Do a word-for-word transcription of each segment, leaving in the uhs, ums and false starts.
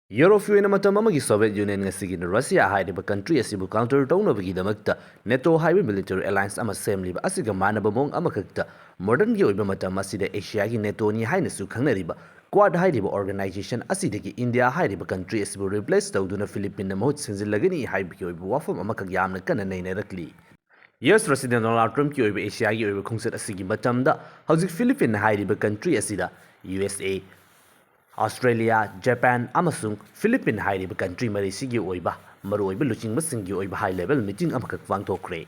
ꯌꯨꯔꯣꯞꯀꯤ ꯑꯣꯏꯅ ꯃꯇꯝ ꯑꯃꯒꯤ ꯁꯣꯚꯤꯌꯦꯠ ꯌꯨꯅꯤꯌꯟ, ꯉꯁꯤꯒꯤ ꯔꯁꯤꯌꯥ ꯍꯥꯏꯔꯤꯕ ꯀꯟꯇ꯭ꯔꯤ ꯑꯁꯤꯕꯨ ꯀꯥꯎꯟꯇꯔ ꯇꯧꯅꯕꯒꯤꯗꯃꯛꯇ ꯅꯦꯇꯣ ꯍꯥꯏꯕ ꯃꯤꯂꯤꯇꯔꯤ ꯑꯦꯂꯥꯏꯟꯁ ꯑꯃ ꯁꯦꯝꯂꯤꯕ ꯑꯁꯤꯒ ꯃꯥꯟꯅꯕ ꯃꯑꯣꯡ ꯑꯃꯈꯛꯇ ꯃꯣꯗꯔꯟꯒꯤ ꯑꯣꯏꯕ ꯃꯇꯝ ꯑꯁꯤꯗ ꯑꯦꯁꯤꯌꯥꯒꯤ ꯅꯦꯇꯣꯅꯤ ꯍꯥꯏꯅꯁꯨ ꯈꯪꯅꯔꯤꯕ ꯀ꯭ꯋꯥꯗ ꯍꯥꯏꯔꯤꯕ ꯑꯣꯔꯒꯅꯥꯏꯖꯦꯁꯟ ꯑꯁꯤꯗꯒꯤ ꯏꯟꯗꯤꯌꯥ ꯍꯥꯏꯔꯤꯕ ꯀꯟꯇ꯭ꯔꯤ ꯑꯁꯤꯕꯨ ꯔꯤꯄ꯭ꯂꯦꯁ ꯇꯧꯗꯨꯅ ꯐꯤꯂꯤꯄꯤꯟꯅ ꯃꯍꯨꯠ ꯁꯤꯟꯖꯤꯜꯂꯒꯅꯤ ꯍꯥꯏꯕꯒꯤ ꯑꯣꯏꯕ ꯋꯥꯐꯝ ꯑꯃꯈꯛ ꯌꯥꯝꯅ ꯀꯟꯅ ꯅꯩꯅꯔꯛꯂꯤ꯫ ꯌꯨ ꯑꯦꯁ ꯄ꯭ꯔꯁꯤꯗꯦꯟ ꯗꯣꯅꯥꯜꯗ ꯇ꯭ꯔꯝꯞꯀꯤ ꯑꯣꯏꯕ ꯑꯦꯁꯤꯌꯥꯒꯤ ꯑꯣꯏꯕ ꯈꯣꯡꯆꯠ ꯑꯁꯤꯒꯤ ꯃꯇꯝꯗ ꯍꯧꯖꯤꯛ ꯐꯤꯂꯤꯄꯤꯟ ꯍꯥꯏꯔꯤꯕ ꯀꯟꯇ꯭ꯔꯤ ꯑꯁꯤꯗ ꯌꯨ ꯑꯦꯁ ꯑꯦ, ꯑꯣꯁꯇ꯭ꯔꯦꯂꯤꯌꯥ, ꯖꯄꯥꯟ ꯑꯃꯁꯨꯡ ꯐꯤꯂꯤꯄꯤꯟ ꯍꯥꯏꯔꯤꯕ ꯀꯟꯇ꯭ꯔꯤ ꯃꯔꯤꯁꯤꯒꯤ ꯑꯣꯏꯕ ꯃꯔꯨꯑꯣꯏꯕ ꯂꯨꯆꯤꯡꯕꯁꯤꯡꯒꯤ ꯑꯣꯏꯕ ꯍꯥꯏ ꯂꯦꯚꯦꯜ ꯃꯤꯇꯤꯡ ꯑꯃꯈꯛ ꯄꯥꯡꯊꯣꯛꯈ꯭ꯔꯦ꯫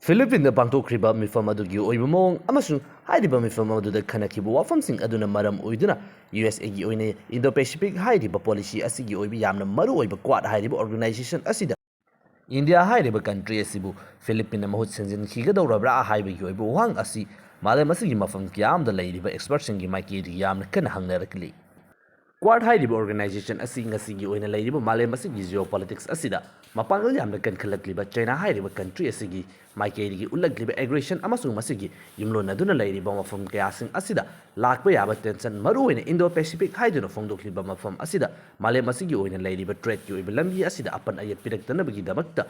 ꯐꯤꯂꯤꯄꯤꯟꯗ ꯄꯥꯡꯊꯣꯛꯈ꯭ꯔꯤꯕ ꯃꯤꯐꯝ ꯑꯗꯨꯒꯤ ꯑꯣꯏꯕ ꯃꯑꯣꯡ ꯑꯃꯁꯨꯡ ꯍꯥꯏꯔꯤꯕ ꯃꯤꯐꯝ ꯑꯗꯨꯗ ꯈꯟꯅꯈꯤꯕ ꯋꯥꯐꯝꯁꯤꯡ ꯑꯗꯨꯅ ꯃꯔꯝ ꯑꯣꯏꯗꯨꯅ ꯌꯨ ꯑꯦꯁ ꯑꯦꯒꯤ ꯑꯣꯏꯅ ꯏꯟꯗꯣ ꯄꯦꯁꯤꯐꯤꯛ ꯍꯥꯏꯔꯤꯕ ꯄꯣꯂꯤꯁꯤ ꯑꯁꯤꯒꯤ ꯑꯣꯏꯕ ꯌꯥꯝꯅ ꯃꯔꯨꯑꯣꯏꯕ ꯀ꯭ꯋꯥꯗ ꯍꯥꯏꯔꯤꯕ ꯑꯣꯔꯒꯅꯥꯏꯖꯦꯁꯟ ꯑꯁꯤꯗ ꯏꯟꯗꯤꯌꯥ ꯍꯥꯏꯔꯤꯕ ꯀꯟꯇ꯭ꯔꯤ ꯑꯁꯤꯕꯨ ꯐꯤꯂꯤꯄꯤꯟꯅ ꯃꯍꯨꯠ ꯁꯤꯟꯖꯤꯟꯈꯤꯒꯗꯧꯔꯕ꯭ꯔꯥ ꯍꯥꯏꯕꯒꯤ ꯑꯣꯏꯕ ꯋꯥꯍꯪ ꯑꯁꯤ ꯃꯥꯂꯦꯝ ꯑꯁꯤꯒꯤ ꯃꯐꯝ ꯀꯌꯥ ꯑꯃꯗ ꯂꯩꯔꯤꯕ ꯑꯦꯛꯁꯄꯔꯠꯁꯤꯡꯒꯤ ꯃꯥꯏꯀꯩꯗꯒꯤ ꯌꯥꯝꯅ ꯀꯟꯅ ꯍꯪꯅꯔꯛꯂꯤ꯫ ꯀ꯭ꯋꯥꯗ ꯍꯥꯏꯔꯤꯕ ꯑꯣꯔꯒꯅꯥꯏꯖꯦꯁꯟ ꯑꯁꯤ ꯉꯁꯤꯒꯤ ꯑꯣꯏꯅ ꯂꯩꯔꯤꯕ ꯃꯥꯂꯦꯝ ꯑꯁꯤꯒꯤ ꯖꯤꯑꯣ ꯄꯣꯂꯤꯇꯤꯛꯁ ꯑꯁꯤꯗ ꯃꯄꯥꯡꯒꯜ ꯌꯥꯝꯅ ꯀꯟꯈꯠꯂꯛꯂꯤꯕ ꯆꯩꯅꯥ ꯍꯥꯏꯔꯤꯕ ꯀꯟꯇ꯭ꯔꯤ ꯑꯁꯤꯒꯤ ꯃꯥꯏꯀꯩꯗꯒꯤ ꯎꯠꯂꯛꯂꯤꯕ ꯑꯦꯒ꯭ꯔꯦꯁꯟ ꯑꯃꯁꯨꯡ ꯃꯁꯤꯒꯤ ꯌꯨꯝꯂꯣꯟꯅꯗꯨꯅ ꯂꯩꯔꯤꯕ ꯋꯥꯐꯝ ꯀꯌꯥꯁꯤꯡ ꯑꯁꯤꯗ ꯂꯥꯛꯄ ꯌꯥꯕ ꯇꯦꯟꯁꯟ, ꯃꯔꯨꯑꯣꯏꯅ ꯏꯟꯗꯣ ꯄꯦꯁꯤꯐꯤꯛ ꯍꯥꯏꯗꯨꯅ ꯐꯣꯡꯗꯣꯛꯂꯤꯕ ꯃꯐꯝ ꯑꯁꯤꯗ ꯃꯥꯂꯦꯝ ꯑꯁꯤꯒꯤ ꯑꯣꯏꯅ ꯂꯩꯔꯤꯕ ꯇ꯭ꯔꯦꯗꯀꯤ ꯑꯣꯏꯕ ꯂꯝꯕꯤ ꯑꯁꯤꯗ ꯑꯄꯟ ꯑꯌꯦꯠ ꯄꯤꯔꯛꯇꯅꯕꯒꯤꯗꯃꯛꯇ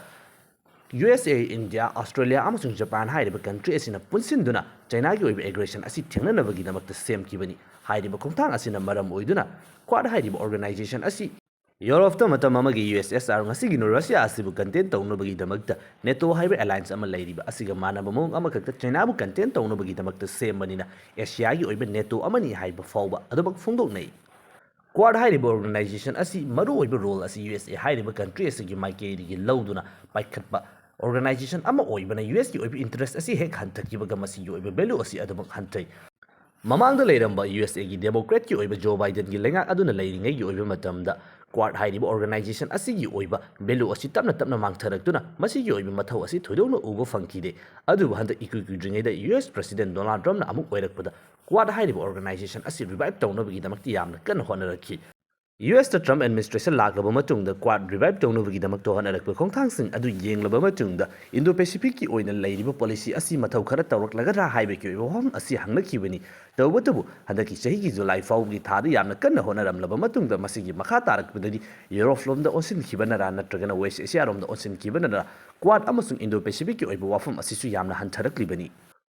ꯌꯨ ꯑꯦꯁ ꯑꯦ, ꯏꯟꯗꯤꯌꯥ, ꯑꯣꯁꯇ꯭ꯔꯦꯂꯤꯌꯥ ꯑꯃꯁꯨꯡ ꯖꯄꯥꯟ ꯍꯥꯏꯔꯤꯕ ꯀꯟꯇ꯭ꯔꯤ ꯑꯁꯤꯅ ꯄꯨꯟꯁꯤꯟꯗꯨꯅ ꯆꯩꯅꯥꯒꯤ ꯑꯣꯏꯕ ꯑꯦꯒ꯭ꯔꯦꯁꯟ ꯑꯁꯤ ꯊꯦꯡꯅꯅꯕꯒꯤꯗꯃꯛꯇ ꯁꯦꯝꯈꯤꯕꯅꯤ꯫ ꯍꯥꯏꯔꯤꯕ ꯈꯣꯡꯊꯥꯡ ꯑꯁꯤꯅ ꯃꯔꯝ ꯑꯣꯏꯗꯨꯅ ꯀ꯭ꯋꯥꯗ ꯍꯥꯏꯔꯤꯕ ꯑꯣꯔꯒꯅꯥꯏꯖꯦꯁꯟ ꯑꯁꯤ ꯌꯨꯔꯣꯞꯇ ꯃꯇꯝ ꯑꯃꯒꯤ ꯌꯨ ꯑꯦꯁ ꯑꯦꯁ ꯑꯥꯔ, ꯉꯁꯤꯒꯤ ꯔꯁꯤꯌꯥ ꯑꯁꯤꯕꯨ ꯀꯟꯇꯦꯟ ꯇꯧꯅꯕꯒꯤꯗꯃꯛꯇ ꯅꯦꯇꯣ ꯍꯥꯏꯕ ꯑꯦꯂꯥꯏꯟꯁ ꯑꯃ ꯂꯩꯔꯤꯕ ꯑꯁꯤꯒ ꯃꯥꯟꯅꯕ ꯃꯑꯣꯡ ꯑꯃꯈꯛꯇ ꯆꯩꯅꯥꯕꯨ ꯀꯟꯇꯦꯟ ꯇꯧꯅꯕꯒꯤꯗꯃꯛꯇ ꯁꯦꯝꯕꯅꯤꯅ ꯑꯦꯁꯤꯌꯥꯒꯤ ꯑꯣꯏꯕ ꯅꯦꯇꯣ ꯑꯃꯅꯤ ꯍꯥꯏꯕ ꯐꯥꯎꯕ ꯑꯗꯨꯃꯛ ꯐꯣꯡꯗꯣꯛꯅꯩ꯫ ꯀ꯭ꯋꯥꯗ ꯍꯥꯏꯔꯤꯕ ꯑꯣꯔꯒꯅꯥꯏꯖꯦꯁꯟ ꯑꯁꯤ ꯃꯔꯨꯑꯣꯏꯕ ꯔꯣꯜ ꯑꯁꯤ ꯌꯨ ꯑꯦꯁ ꯑꯦ ꯍꯥꯏꯔꯤꯕ ꯀꯟꯇ꯭ꯔꯤ ꯑꯁꯤꯒꯤ ꯃꯥꯏꯀꯩꯗꯒꯤ ꯂꯧꯗꯨꯅ ꯄꯥꯏꯈꯠꯄ ꯑꯣꯔꯒꯅꯥꯏꯖꯦꯁꯟ ꯑꯃ ꯑꯣꯏꯕꯅ ꯌꯨ ꯑꯦꯁꯀꯤ ꯑꯣꯏꯕ ꯏꯟꯇꯔꯦꯁ ꯑꯁꯤ ꯍꯦꯛ ꯍꯟꯊꯈꯤꯕꯒ ꯃꯁꯤꯒꯤ ꯑꯣꯏꯕ ꯚꯦꯂꯨ ꯑꯁꯤ ꯑꯗꯨꯃꯛ ꯍꯟꯊꯩ꯫ ꯃꯃꯥꯡꯗ ꯂꯩꯔꯝꯕ ꯌꯨ ꯑꯦꯁ ꯑꯦꯒꯤ ꯗꯦꯃꯣꯀ꯭ꯔꯦꯠꯀꯤ ꯑꯣꯏꯕ ꯖꯣ ꯕꯥꯏꯗꯦꯟꯒꯤ ꯂꯩꯉꯥꯛ ꯑꯗꯨꯅ ꯂꯩꯔꯤꯉꯩꯒꯤ ꯑꯣꯏꯕ ꯃꯇꯝꯗ ꯀ꯭ꯋꯥꯗ ꯍꯥꯏꯔꯤꯕ ꯑꯣꯔꯒꯅꯥꯏꯖꯦꯁꯟ ꯑꯁꯤꯒꯤ ꯑꯣꯏꯕ ꯚꯦꯂꯨ ꯑꯁꯤ ꯇꯞꯅ ꯇꯞꯅ ꯃꯥꯡꯊꯔꯛꯇꯨꯅ ꯃꯁꯤꯒꯤ ꯑꯣꯏꯕ ꯃꯊꯧ ꯑꯁꯤ ꯊꯣꯏꯗꯣꯛꯅ ꯎꯕ ꯐꯪꯈꯤꯗꯦ꯫ ꯑꯗꯨꯕꯨ ꯍꯟꯗꯛ ꯏꯀꯨꯏ ꯀꯨꯏꯗ꯭ꯔꯤꯉꯩꯗ ꯌꯨ ꯑꯦꯁ ꯄ꯭ꯔꯁꯤꯗꯦꯟ ꯗꯣꯅꯥꯜꯗ ꯇ꯭ꯔꯝꯞꯅ ꯑꯃꯨꯛ ꯑꯣꯏꯔꯛꯄꯗ ꯀ꯭ꯋꯥꯗ ꯍꯥꯏꯔꯤꯕ ꯑꯣꯔꯒꯅꯥꯏꯖꯦꯁꯟ ꯑꯁꯤ ꯔꯤꯚꯥꯏꯚ ꯇꯧꯅꯕꯒꯤꯗꯃꯛꯇ ꯌꯥꯝꯅ ꯀꯟꯅ ꯍꯣꯠꯅꯔꯛꯈꯤ꯫ ꯌꯨ ꯑꯦꯁꯇ ꯇ꯭ꯔꯝꯞ ꯑꯦꯗꯃꯤꯅꯤꯁꯇ꯭ꯔꯦꯁꯟ ꯂꯥꯛꯂꯕ ꯃꯇꯨꯡꯗ ꯀ꯭ꯋꯥꯗ ꯔꯤꯚꯥꯏꯚ ꯇꯧꯅꯕꯒꯤꯗꯃꯛꯇ ꯍꯣꯠꯅꯔꯛꯄ ꯈꯣꯡꯊꯥꯡꯁꯤꯡ ꯑꯗꯨ ꯌꯦꯡꯂꯕ ꯃꯇꯨꯡꯗ, ꯏꯟꯗꯣ ꯄꯦꯁꯤꯐꯤꯛꯀꯤ ꯑꯣꯏꯅ ꯂꯩꯔꯤꯕ ꯄꯣꯂꯤꯁꯤ ꯑꯁꯤ ꯃꯊꯧ ꯈꯔ ꯇꯧꯔꯛꯂꯒꯗ꯭ꯔꯥ ꯍꯥꯏꯕꯒꯤ ꯑꯣꯏꯕ ꯋꯥꯐꯝ ꯑꯁꯤ ꯍꯪꯅꯈꯤꯕꯅꯤ꯫ ꯇꯧꯕꯇꯕꯨ, ꯍꯟꯗꯛꯀꯤ ꯆꯍꯤꯒꯤ ꯖꯨꯂꯥꯏ ꯐꯥꯎꯕꯒꯤ ꯊꯥꯗ ꯌꯥꯝꯅ ꯀꯟꯅ ꯍꯣꯠꯅꯔꯝꯂꯕ ꯃꯇꯨꯡꯗ, ꯃꯁꯤꯒꯤ ꯃꯈꯥ ꯇꯥꯔꯛꯄꯗꯗꯤ ꯌꯨꯔꯣꯞ ꯂꯣꯝꯗ ꯑꯣꯟꯁꯤꯟꯈꯤꯕꯅꯔꯥ ꯅꯠꯇ꯭ꯔꯒꯅ ꯋꯦꯁ ꯑꯦꯁꯤꯌꯥꯔꯣꯝꯗ ꯑꯣꯟꯁꯤꯟꯈꯤꯕꯅꯔꯥ, ꯀ꯭ꯋꯥꯗ ꯑꯃꯁꯨꯡ ꯏꯟꯗꯣ ꯄꯦꯁꯤꯐꯤꯛꯀꯤ ꯑꯣꯏꯕ ꯋꯥꯐꯝ ꯑꯁꯤꯁꯨ ꯌꯥꯝꯅ ꯍꯟꯊꯔꯛꯂꯤꯕꯅꯤ꯫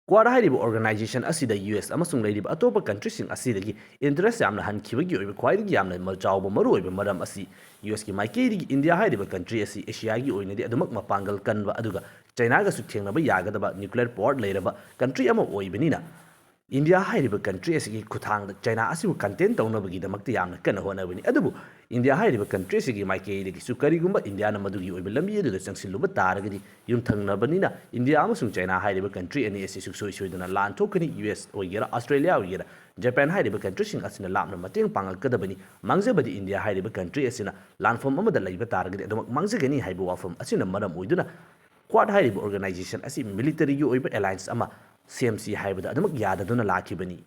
ꯀ꯭ꯋꯥꯗ ꯍꯥꯏꯔꯤꯕ ꯑꯣꯔꯒꯅꯥꯏꯖꯦꯁꯟ ꯑꯁꯤꯗ ꯌꯨ ꯑꯦꯁ ꯑꯃꯁꯨꯡ ꯂꯩꯔꯤꯕ ꯑꯇꯣꯞꯄ ꯀꯟꯇ꯭ꯔꯤꯁꯤꯡ ꯑꯁꯤꯗꯒꯤ ꯏꯟꯇꯔꯦꯁ ꯌꯥꯝꯅ ꯍꯟꯈꯤꯕꯒꯤ ꯑꯣꯏꯕ ꯈ꯭ꯋꯥꯏꯗꯒꯤ ꯌꯥꯝꯅ ꯃ-, ꯆꯥꯎꯕ ꯃꯔꯨꯑꯣꯏꯕ ꯃꯔꯝ ꯑꯁꯤ, ꯌꯨ ꯑꯦꯁꯀꯤ ꯃꯥꯏꯀꯩꯗꯒꯤ ꯏꯟꯗꯤꯌꯥ ꯍꯥꯏꯔꯤꯕ ꯀꯟꯇ꯭ꯔꯤ ꯑꯁꯤ ꯑꯦꯁꯤꯌꯥꯒꯤ ꯑꯣꯏꯅꯗꯤ ꯑꯗꯨꯃꯛ ꯃꯄꯥꯡꯒꯜ ꯀꯟꯕ ꯑꯗꯨꯒ ꯆꯩꯅꯥꯒꯁꯨ ꯊꯦꯡꯅꯕ ꯌꯥꯒꯗꯕ ꯅ꯭ꯌꯨꯀ꯭ꯂꯤꯌꯔ ꯄꯥꯋꯔ ꯂꯩꯔꯕ ꯀꯟꯇ꯭ꯔꯤ ꯑꯃ ꯑꯣꯏꯕꯅꯤꯅ, ꯏꯟꯗꯤꯌꯥ ꯍꯥꯏꯔꯤꯕ ꯀꯟꯇ꯭ꯔꯤ ꯑꯁꯤꯒꯤ ꯈꯨꯠꯊꯥꯡꯗ ꯆꯩꯅꯥ ꯑꯁꯤꯕꯨ ꯀꯟꯇꯦꯟ ꯇꯧꯅꯕꯒꯤꯗꯃꯛꯇ ꯌꯥꯝꯅ ꯀꯟꯅ ꯍꯣꯠꯅꯕꯅꯤ꯫ ꯑꯗꯨꯕꯨ ꯏꯟꯗꯤꯌꯥ ꯍꯥꯏꯔꯤꯕ ꯀꯟꯇ꯭ꯔꯤ ꯑꯁꯤꯒꯤ ꯃꯥꯏꯀꯩꯗꯒꯤꯁꯨ ꯀꯔꯤꯒꯨꯝꯕ ꯏꯟꯗꯤꯌꯥꯅ ꯃꯗꯨꯒꯤ ꯑꯣꯏꯕ ꯂꯝꯕꯤ ꯑꯗꯨꯗ ꯆꯪꯁꯤꯜꯂꯨꯕ ꯇꯥꯔꯒꯗꯤ, ꯌꯨꯝꯊꯪꯅꯕꯅꯤꯅ ꯏꯟꯗꯤꯌꯥ ꯑꯃꯁꯨꯡ ꯆꯩꯅꯥ ꯍꯥꯏꯔꯤꯕ ꯀꯟꯇ꯭ꯔꯤ ꯑꯅꯤ ꯑꯁꯤ ꯁꯨꯡꯁꯣꯏ ꯁꯣꯏꯗꯅ ꯂꯥꯟ ꯊꯣꯛꯀꯅꯤ꯫ ꯌꯨ ꯑꯦꯁ ꯑꯣꯏꯒꯦꯔꯥ, ꯑꯣꯁꯇ꯭ꯔꯦꯂꯤꯌꯥ ꯑꯣꯏꯒꯦꯔꯥ, ꯖꯄꯥꯟ ꯍꯥꯏꯔꯤꯕ ꯀꯟꯇ꯭ꯔꯤꯁꯤꯡ ꯑꯁꯤꯅ ꯂꯥꯞꯅ ꯃꯇꯦꯡ ꯄꯥꯡꯉꯛꯀꯗꯕꯅꯤ꯫ ꯃꯥꯡꯖꯕꯗꯤ ꯏꯟꯗꯤꯌꯥ ꯍꯥꯏꯔꯤꯕ ꯀꯟꯇ꯭ꯔꯤ ꯑꯁꯤꯅ ꯂꯥꯟꯐꯝ ꯑꯃꯗ ꯂꯩꯕ ꯇꯥꯔꯒꯗꯤ ꯑꯗꯨꯃꯛ ꯃꯥꯡꯖꯒꯅꯤ ꯍꯥꯏꯕ ꯋꯥꯐꯝ ꯑꯁꯤꯅ ꯃꯔꯝ ꯑꯣꯏꯗꯨꯅ, ꯀ꯭ꯋꯥꯗ ꯍꯥꯏꯔꯤꯕ ꯑꯣꯔꯒꯅꯥꯏꯖꯦꯁꯟ ꯑꯁꯤ ꯃꯤꯂꯤꯇꯔꯤꯒꯤ ꯑꯣꯏꯕ ꯑꯦꯂꯥꯏꯟꯁ ꯑꯃ ꯁꯦꯝꯁꯤ ꯍꯥꯏꯕꯗ ꯑꯗꯨꯃꯛ ꯌꯥꯗꯗꯨꯅ ꯂꯥꯛꯈꯤꯕꯅꯤ꯫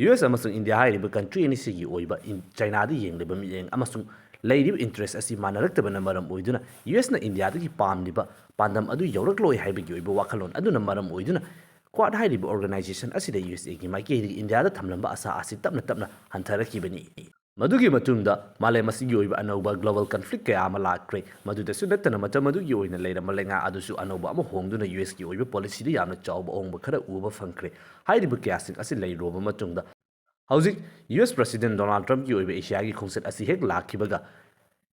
ꯌꯨ ꯑꯦꯁ ꯑꯃꯁꯨꯡ ꯏꯟꯗꯤꯌꯥ ꯍꯥꯏꯔꯤꯕ ꯀꯟꯇ꯭ꯔꯤ ꯑꯅꯤꯁꯤꯒꯤ ꯑꯣꯏꯕ ꯏꯟ-, ꯆꯩꯅꯥꯗ ꯌꯦꯡꯂꯤꯕ ꯃꯤꯠꯌꯦꯡ ꯑꯃꯁꯨꯡ ꯂꯩꯔꯤꯕ ꯏꯟꯇꯔꯦꯁ ꯑꯁꯤ ꯃꯥꯟꯅꯔꯛꯇꯕꯅ ꯃꯔꯝ ꯑꯣꯏꯗꯨꯅ, ꯌꯨ ꯑꯦꯁꯅ ꯏꯟꯗꯤꯌꯥꯗꯒꯤ ꯄꯥꯝꯂꯤꯕ ꯄꯥꯟꯗꯝ ꯑꯗꯨ ꯌꯧꯔꯛꯂꯣꯏ ꯍꯥꯏꯕꯒꯤ ꯑꯣꯏꯕ ꯋꯥꯈꯜꯂꯣꯟ ꯑꯗꯨꯅ ꯃꯔꯝ ꯑꯣꯏꯗꯨꯅ, ꯀ꯭ꯋꯥꯗ ꯍꯥꯏꯔꯤꯕ ꯑꯣꯔꯒꯅꯥꯏꯖꯦꯁꯟ ꯑꯁꯤꯗ ꯌꯨ ꯑꯦꯁ ꯑꯦꯒꯤ ꯃꯥꯏꯀꯩꯗꯒꯤ ꯏꯟꯗꯤꯌꯥꯗ ꯊꯝꯂꯝꯕ ꯑꯁꯥ ꯑꯁꯤ ꯇꯞꯅ ꯇꯞꯅ ꯍꯟꯊꯔꯛꯈꯤꯕꯅꯤ꯫ ꯃꯗꯨꯒꯤ ꯃꯇꯨꯡꯗ ꯃꯥꯂꯦꯝ ꯑꯁꯤꯒꯤ ꯑꯣꯏꯕ ꯑꯅꯧꯕ ꯒ꯭ꯂꯣꯕꯜ ꯀꯟꯐ꯭ꯂꯤꯛ ꯀꯌꯥ ꯑꯃ ꯂꯥꯛꯈ꯭ꯔꯦ꯫ ꯃꯗꯨꯗꯁꯨ ꯅꯠꯇꯅ, ꯃꯇꯝ ꯑꯗꯨꯒꯤ ꯑꯣꯏꯅ ꯂꯩꯔꯝꯕ ꯂꯩꯉꯥꯛ ꯑꯗꯨꯁꯨ ꯑꯅꯧꯕ ꯑꯃ ꯍꯣꯡꯗꯨꯅ ꯌꯨ ꯑꯦꯁꯀꯤ ꯑꯣꯏꯕ ꯄꯣꯂꯤꯁꯤꯗ ꯌꯥꯝꯅ ꯆꯥꯎꯕ ꯑꯍꯣꯡꯕ ꯈꯔ ꯎꯕ ꯐꯪꯈ꯭ꯔꯦ꯫ ꯍꯥꯏꯔꯤꯕ ꯀꯌꯥꯁꯤꯡ ꯑꯁꯤ ꯂꯩꯔꯨꯔꯕ ꯃꯇꯨꯡꯗ, ꯍꯧꯖꯤꯛ ꯌꯨ ꯑꯦꯁ ꯄ꯭ꯔꯁꯤꯗꯦꯟ ꯗꯣꯅꯥꯜꯗ ꯇ꯭ꯔꯝꯞꯀꯤ ꯑꯣꯏꯕ ꯑꯦꯁꯤꯌꯥꯒꯤ ꯈꯣꯡꯆꯠ ꯑꯁꯤ ꯍꯦꯛ ꯂꯥꯛꯈꯤꯕꯒ,